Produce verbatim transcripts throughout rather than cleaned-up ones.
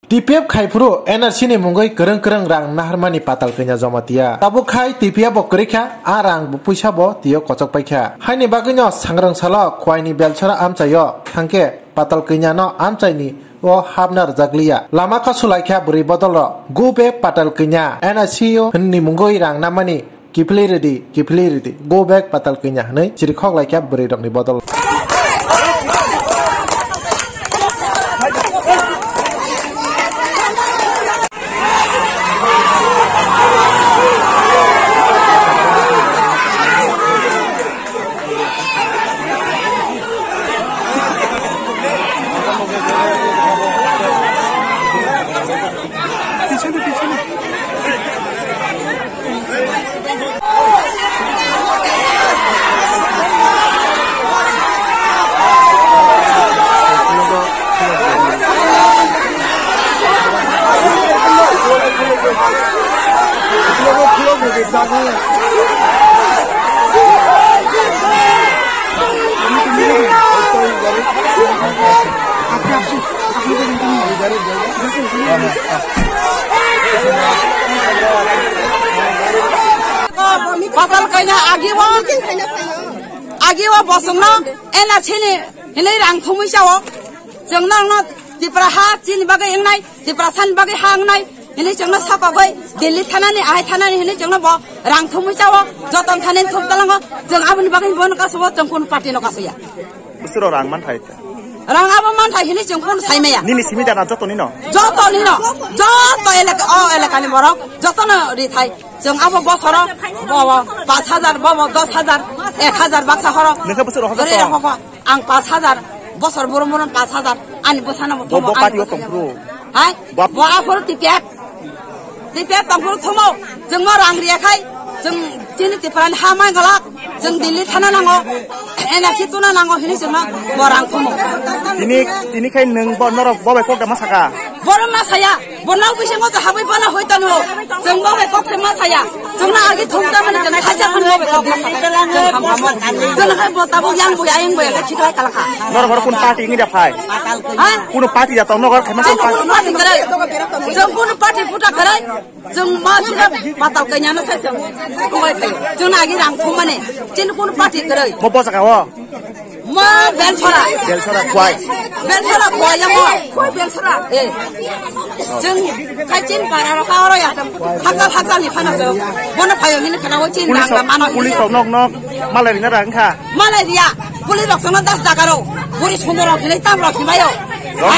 T P F khai phuru N R C ni mungwi kwrwng kwrwng rang naharmani Patal Kanya Jamatia. Tabuk khai T P F bo kwrwi kha, a rang bo puisa bo tio kochok pai kha. Haini bagwino sangrang salo Khwaini Belchora amchaio thangkhe Patal Kanya no amchaini o hapna rwjakliya. Lama kasulai kha bwrwi bodol rok. Go back Patal Kanya. N R C o ni mungwi rang namani kiphilwi rwdi, kiphilwi rwdi, go back Patal Kanya hwnwi chirikhok laikha bwrwi rokni bodol. Patal Kanya agi o, agi o bosongno N R C ni hinwi rang thumwi chao. Chwng nokno Tipra ha chini bagwi wngnai, Tiprasani bagwi ha wngnai, hinwi chwngno sokogwi Delhi thanani, ahai thanani hinwi chwngno bo rang thumwi chao, joton thanani thum talango. Chwng aboni bagwi bono kasobo, chwng kunu party no kasoya. Bwswrok rang manthai. Rang abo manthai hinwi chwng kunu saimaya. Nini simi dana joto nino? Joto nino. Joto elaka, o elakani borok jotono rithai. Chwng abo bosoro bo, bo pash hajar, bo, bo dos hajar, ek hajar baksa horo. Nokha bwswrok hajar. Ang pash hajar, bosor boro boro pash hajar, ani bwsano bo bo, bo thomo, party o tongphuru. Hai? Bo aphuru T P F. T P F tongphuru thomo, chwng no rang riya khai, chwng chini Tiprani ha mai galak, chwng Delhi thana nango, N R C tuna nango hinwi chwng no bo rang thomo. Tini, tini khai nwng bo norok bo bai kok da ma saka? Boro ma saya. Bo nok bisingo je habwi bono hoi tanu. Chwng bo bai kok se ma saya. Chwng na agi thum ta mani chwng khacha khun bo bai kok ma saya. Chwng ham hamo. Chwng hai bo tabuk yang bo ayang bo ya khiklai kala kha. Nor hor kun party ngi da phai? Ha? Kuno party da tong nor hor khaima. Chwng kuno party kwrwi. Chwng kuno party puta kwrwi. Chwng ma sira Patal Kanya no sai chwng. Kubai thai. Chwng na agi rang thum mani. Chini kuno party kwrwi. Bo bo saka o. Ma Belchora. Belchora kwai. Belchora kwai ya mo. Kwai Belchora. Eh. Chwng kaichini para ro ka oro ya chwng. Hakal hakal ni phano chwng. Bono phayo hini khana o chin. Police rang rok, mano police rok nok nok malai rina rang kha. Malai riya. Police rok sono das dakaro. Police sono rok hini tam rok himayo. Rok.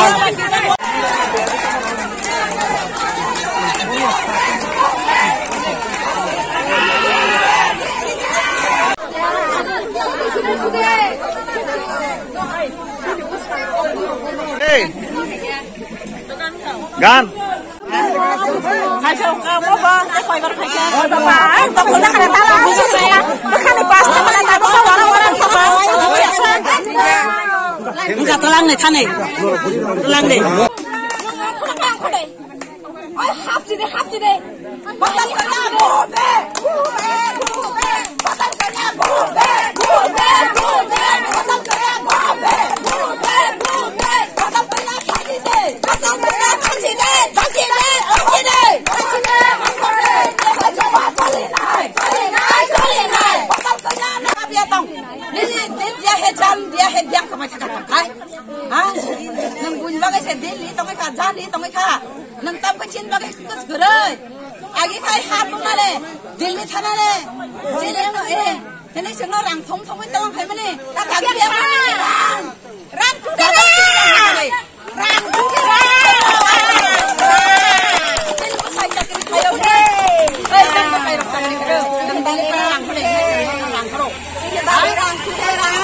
Hey. Gan. Enggak, telang nih, kan nih. Telang nih. Oi, hapsi de, hapsi de. Batal kanya, bube, bube, bube. Batal kanya, bube, bube, bube. Batal kanya, bube, bube, bube. Batal kanya, phansi de. Batal kanya, phansi de, phansi de, phansi de, phansi de. Batal kanya, na biya tong. Nini, din dia he, jan dia he, dia kamai thaka tong khai. Ha? Nang bun bagai se din ni tong kha, jan ni tong kha. Nwng tam khe chini bagwi kwswk kwrwi. Agi khai ha tongmani, Delhi thanani. Chini no, eh, tini chwngno rang thum thumwi tong phaimani. Ka kagwi ya mani rang. Rang tu de rang. Rang tu de rang. Chini ko sai chakri khayo. Ei, chini ko sai rang chakri khayo. Nwng Delhi thanani rang khoro, rang khoro. Rang tu de rang.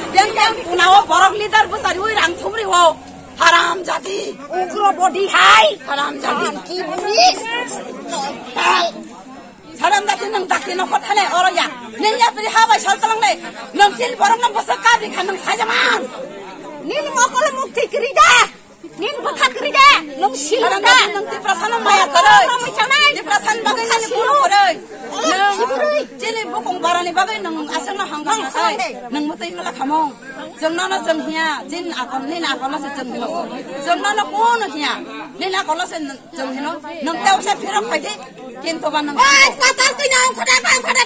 Yang yang punao borok leader bwsari wi rang thumri ho. Haram jati. Ugro body hai. Haram jati. Haram ki body. Haram jati nwng dakti no kotha ne oro ya. Nwng ya piri ha bai sal talang le. Nwng chini borok nwng bwswk kabri kha nwng sajaman. Nini mokol mukti kiri da. Nini bwkha kiri da. Nwng sil da. Haram jati nwng Tiprasa no maya kwrwi. Tiprasa no maya kwrwi. Tiprasa ni bagwi nini guru kwrwi. Nwng chini bukung barani bagwi nwng aswk no hangkha sai. Nwng mwtai mala khamung. Chwng nono chwng hiya, chini akon, nini akon no se chwng hino. Chwng nono kuno hiya. Nila kolo se nung, jung hino, nung teo se phirok phai di, kintu ba nung. Oi, kotor twi nung, khoda, khoda.